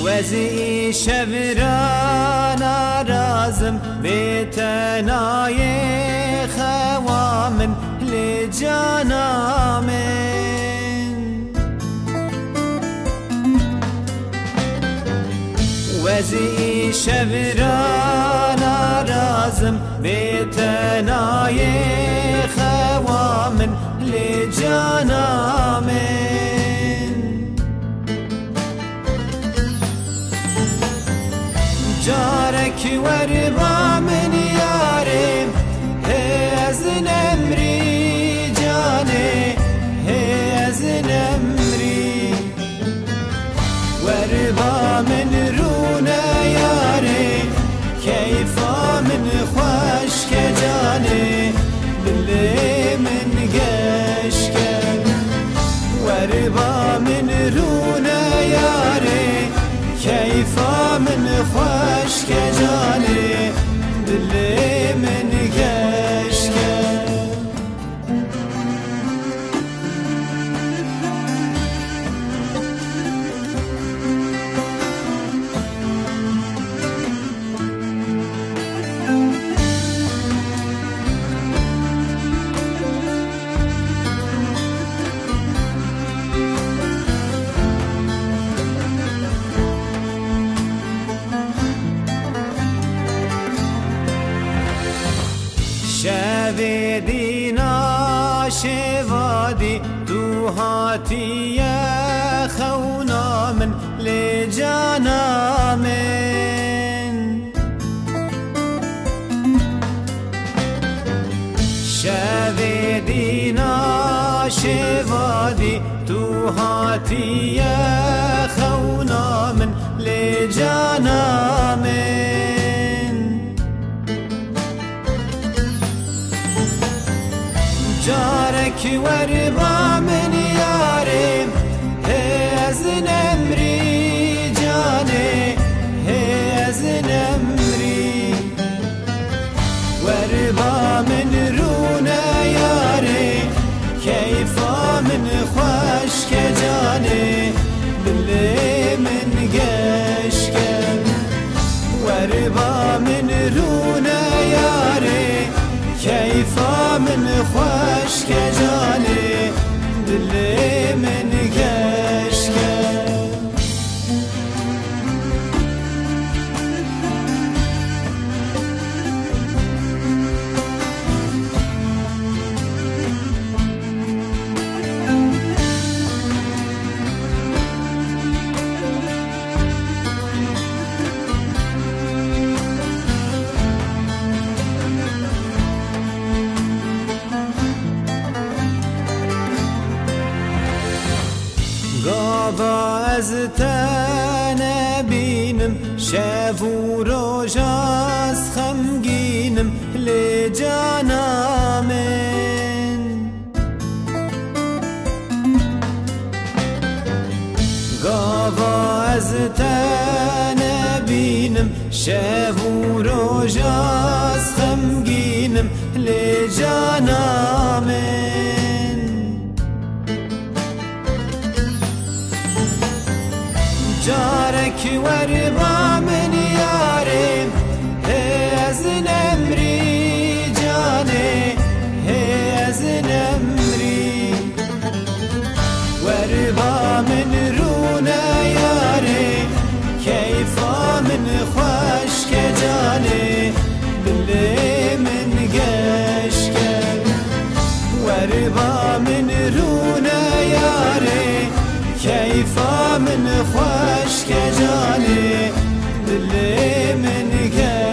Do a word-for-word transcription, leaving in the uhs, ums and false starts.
Ez îşev ra narazim, bê te nayê xewa min lê cana min. Ez îşev ra narazim, bê te nayê xewa min lê cana min. Carek wer ba min yarê, hê ez nemrî canê, hê ez nemrî. Wer ba min rûne yarê, keyfa min xweş ke canê, dilê min geş ke. Wer ba min rûne yarê, keyfa min xweş ke canê, dilê min geş ke. Şevê dîna şêva dî, tu hatiye xewna min lê cana min. Şevê dîna şêva dî, tu hatiye xewna min lê cana min. Carek wer ba min yarê, hê ez nemrî canê, hê ez nemrî. Wer ba min rûne yarê, keyfa min xweş ke canê, dilê min geş ke. Wer ba min rûne yarê, keyfa min xweş ke canê, dilê min geş ke. Gava ez te nebînim, şev û roja ez xemgînim lê cana min. Gava ez te nebînim, şev û roja ez xemgînim lê cana min. Carek wer ba min yarê, hê ez nemrî canê, hê ez nemrî. Wer ba min rûne yarê, keyfa min xweş ke canê, dilê min geş ke. Wer ba min rûne yarê, keyfa min xweş ke canê, dilê min geş